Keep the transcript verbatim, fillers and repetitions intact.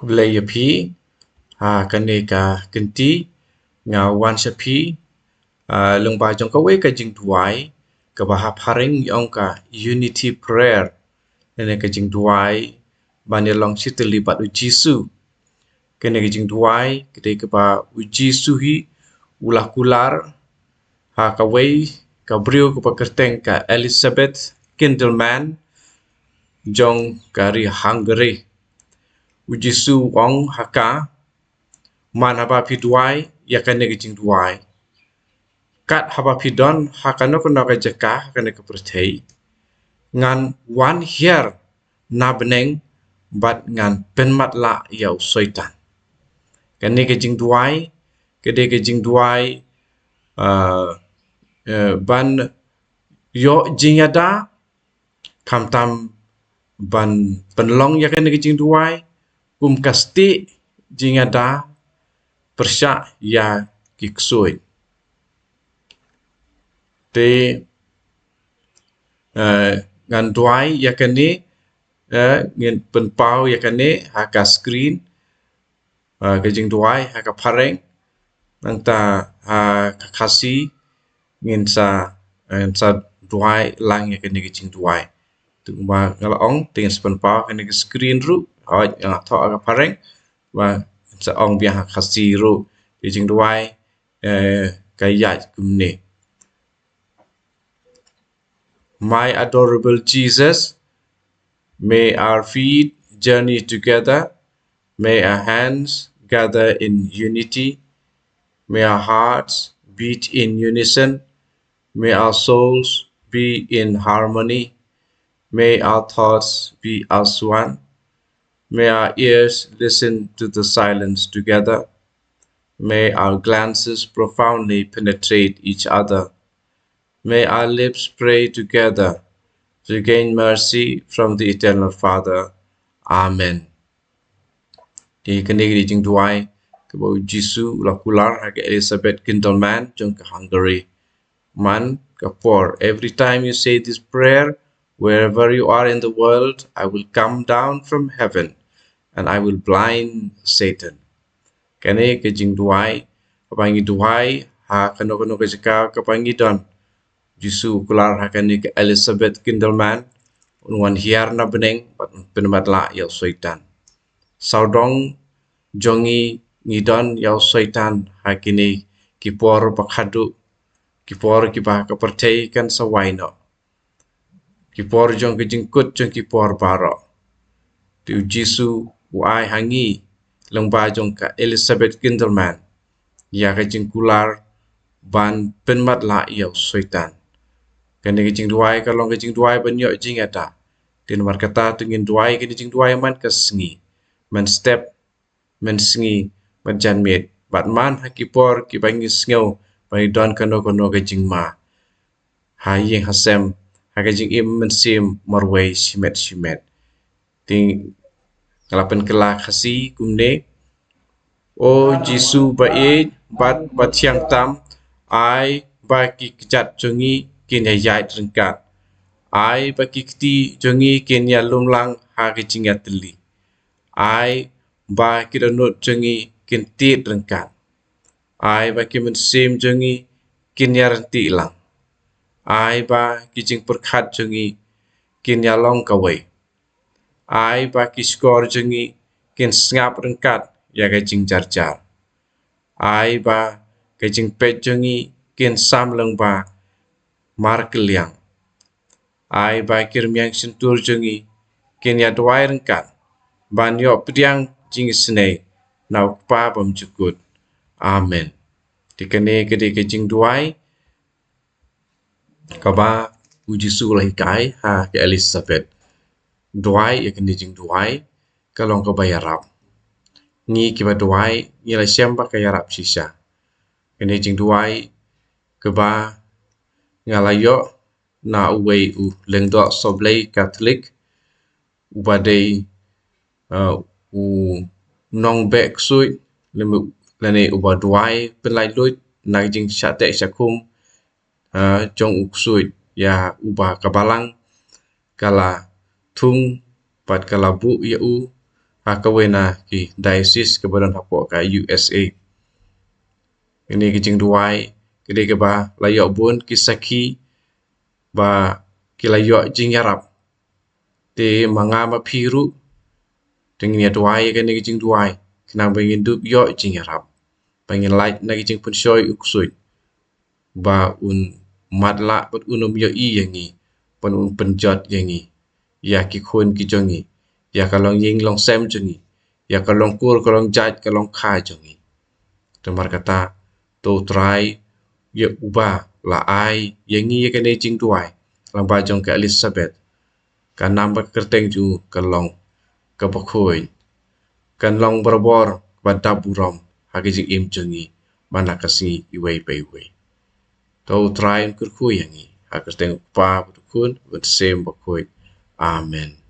Khublei ïa phi ha kane ka kynti. Nga wan sha phi lyngba jong kawei ka jingduwai kaba ha phareng ngi ong ka Unity Prayer, lane ka jingduwai ban ïalong shitylli bad U Jisu. Kane ka jingduwai ka dei kaba U Jisu hi u la kular ha kawei ka briew kaba kyrteng ka Elisabeth Kindelman jong ka ri Hungary. U Jisu u ong ha ka, man haba phi duwai ïa kane ka jingduwai, kat haba phi don ha kano kano ka jaka ha kane ka pyrthei, ngan wan hiar na bneng bad ngan pynmatlah ïa u Soitan. Kane ka jingduwai ka dei ka jingduwai ban ïoh jingïada, khamtam ban pynlong ïa kane ka jingduwai kum ka stieh jingïada pyrshah ïa ki ksuid. Te ngan duwai ïa kane, ngin pynpaw ïa kane ha ka screen, ka jingduwai ha ka phareng. Nangta ha ka Khasi ngin sa ngin sa duwai lang ïa kane ka jingduwai. Te kumba nga la ong, te ngin sa pynpaw kane ka screen ruh, hooid, nga la thoh ha ka phareng, ba ngin sa ong biang ha ka Khasi ruh. Ka jingduwai ka ïaid kumne. My adorable Jesus, may our feet journey together, may our hands gather in unity, may our hearts beat in unison, may our souls be in harmony, may our thoughts be as one, may our ears listen to the silence together, may our glances profoundly penetrate each other, may our lips pray together to gain mercy from the Eternal Father. Amen. Te kane ka dei ka jingduwai kaba U Jisu u la kular ha ka Elisabeth Kindelman jong ka Hungary. Man ka por, every time you say this prayer, wherever you are in the world, I will come down from heaven and I will blind Satan. Kane ka jingduwai kaba ngi duwai ha kano kano ka jaka kaba ngi don. Jisu u kular ha kane ka Elisabeth Kindelman, un wan hiar na bneng bad un pynmatlah ïa u Soitan. Sawdong jong ngi ngi don ïa u Soitan ha kine ki por ba khadduh, ki por kiba ka pyrthei kan sa wai noh, ki por jong ka jingkut jong ki por baroh. Te U Jisu u ai ha ngi lyngba jong ka Elisabeth Kindelman ïa ka jingkular ban pynmatlah ïa u Soitan. Kane ka jingduwai ka long ka jingduwai ban ïoh jingïada. Te namar kata to ngin duwai kane ka jingduwai man ka sngi, man step, man sngi, man janmiet, bad man ha ki por kiba ngi sngew ba ngi don kano kano ka jingma ha ïing ha sem, ha ka jingim mynsiem marwei shimet shimet. Te nga la pynkylla Khasi kumne: O Jisu ba ïeit bad ba thiang tam, ai ba ki kjat jong ngi kin ïaid ryngkat. Ai ba ki kti jong ngi kin ïalum lang ha ka jingïatylli. Ai ba ki dohnud jong ngi kin tied ryngkat. Ai ba ki mynsiem jong ngi kin ïaryntih lang. Ai ba ki jingpyrkhat jong ngi kin ïalong kawei. Ai ba ki shkor jong ngi kin sngap ryngkat ïa ka jingjarjar. Ai ba ka jingpeit jong ngi kin sam lyngba markylliang. Ai ba ki rmiang shyntur jong ngi kin ïaduwai ryngkat ban ïoh pdiang jingisynei na U Kpa bymjukut. Amen. Te kane ka dei ka jingduwai kaba U Jisu u la hikai ha ka Elisabeth. Duwai ïa kane ka jingduwai ka long kaba ïarap. Ngi kiba duwai ngi la shem ba ka ïarap shisha. Kane ka jingduwai kaba nga la ïoh na uwei u lyngdoh sohblei Katholik uba dei u nongbeh ksuid lane uba duwai pynlait luid na ka jingshah teh shah khum jong u ksuid ïa uba ka balang ka la thung bad ka la buh ïa u ha kawei na ki diocese kaba don hapoh ka U S A. Kane ka jingduwai ka dei kaba la ïoh bun ki sakhi ba ki la ïoh jingïarap. Te ma nga ma phi ruh, te ngin ïa duwai ïa kane ka jingduwai khnang ba ngin dup ïoh jingïarap, ba ngin lait na ka jingpynshoi u ksuid, ba un matlah bad un ym ïohi ïa ngi, ba un pynjot ïa ngi, ïa ki khun ki jong ngi, ïa ka longïing longsem jong ngi, ïa ka longkur ka longjait ka longkha jong ngi. Te namar kata, to U Trai, ïa uba la ai ïa ngi ïa kane ka jingduwai lyngba jong ka Elizabeth, ka nam bad ka kyrteng jong u kan long kaba khuid, kan long barabor kaba dap burom ha ka jingim jong ngi man la ka sngi iwei pa iwei. To U Trai un kyrkhu ïa ngi ha ka kyrteng U Kpa bad U Khun bad U Mynsiem Bakhuid. Amen.